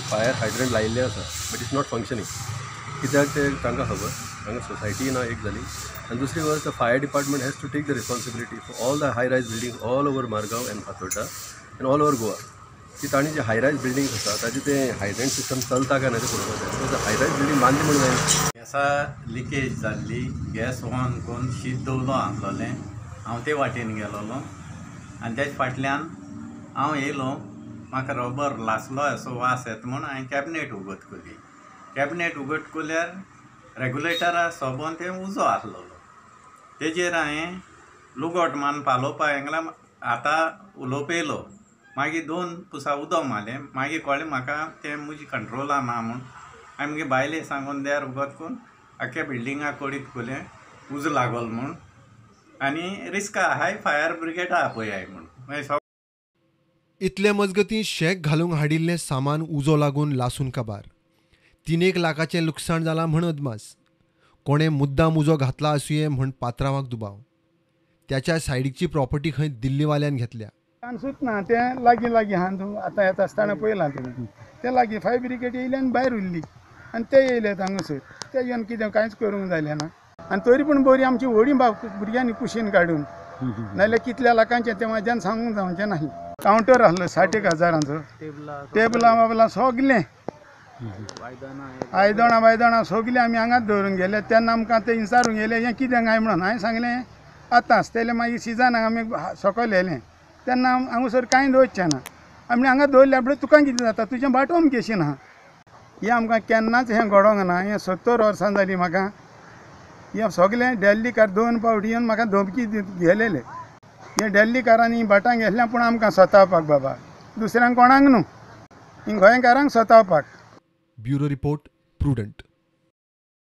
Fire hydrant लायिल्लें आसा, but it's not functioning. कित्याक तें तांकां खबर. हांगा सोसायटी ना एक जाली आनी दुसरी गजाल, the fire department has to take the responsibility for all the high rise building all over Margao and Fatorda and all over Goa, की तांणी जे हाय रायज बिल्डिंग्स आसा ताजें तें हायड्रंट सिस्टम चलता काय ना तें पळोवपाक जाय. Because high rise building बांदली म्हणून जायना. गॅसा लिकेज जाल्ली, गॅस ऑन करून शीत दवरलो आसलोलें. हांव ते वाटेन गेलोलो आनी तेज फाटल्यान हांव येयलो. म्हाका रबर लासलो असो वास येता म्हूण हांवें कॅबिनेट उगत केली. कॅबिनेट उगत केल्यार रेगुलेटरा सोबोन तें उजो आसलोलो. तेजेर हांवें लुगट मान पालोवपा हेंगला आतां उलोवप येयलो. मागीर 2 पुसा उदक मारलें. मागीर कळ्ळें म्हाका तें म्हजी कंट्रोला ना म्हूण. हांवें मुगे बायले सांगून दार उगत करून आख्ख्या बिल्डिंगाक कडीत केलें उजो लागलो म्हूण आनी रिस्क आहाय फायर ब्रिगेडा आपयाय म्हूण. मागीर इतले मजगतीं शेक घालूंक हाडिल्लें सामान उजो लागून लासून काबार. 3 लाखाचें लुकसाण जालां म्हण अदमास. कोणें मुद्दाम उजो घातला आसुये म्हण पात्रांवाक दुबाव. त्याच्या सायडीची प्रॉपर्टी खंय दिल्लीवाल्यान घेतल्या. सुतना तें लागीं लागीं आहा तूं आतां येता आसतना पळयलां तुमी. तें लागीं फायर ब्रिगेड येयली आनी भायर उरली आनी ते येयले हांगासर. ते येवन कितें कांयच करूंक जालें ना. आनी तरी पूण बरी आमची व्हडी भुरग्यांनी कुशीन काडून, नाजाल्यार कितल्या लाखांचें तें म्हाज्यान सांगूंक जावचें नाही. कावंटर आसलो 60 हजारांचो, टेबलां बाबलां सगलें, आयदणां बायदणां सगलीं आमी हांगाच दवरून गेले. तेन्ना आमकां ते विचारूंक येयले हें कितें काय म्हणून. हांवें सांगलें आतां आसतलें, मागीर सिजनाक आमी सकयल येयलें तेन्ना हांगासर कांय दवरचें ना. आमी हांगा दवरलें म्हळ्यार तुका कितें जाता, तुजें बाटोवन केशी ना. हें आमकां केन्नाच हें घडोवंक ना. हें 70 वर्सां जालीं म्हाका. हें सगलें दिल्लीकार 2 फावटी येवन म्हाका धमकी गेलेले. हे दिल्लीकारांनी भाटां घेतल्या पूण आमकां सतावपाक बाबा, दुसऱ्यांक कोणाक न्हू, गोंयकारांक सतावपाक. Bureau report, Prudent.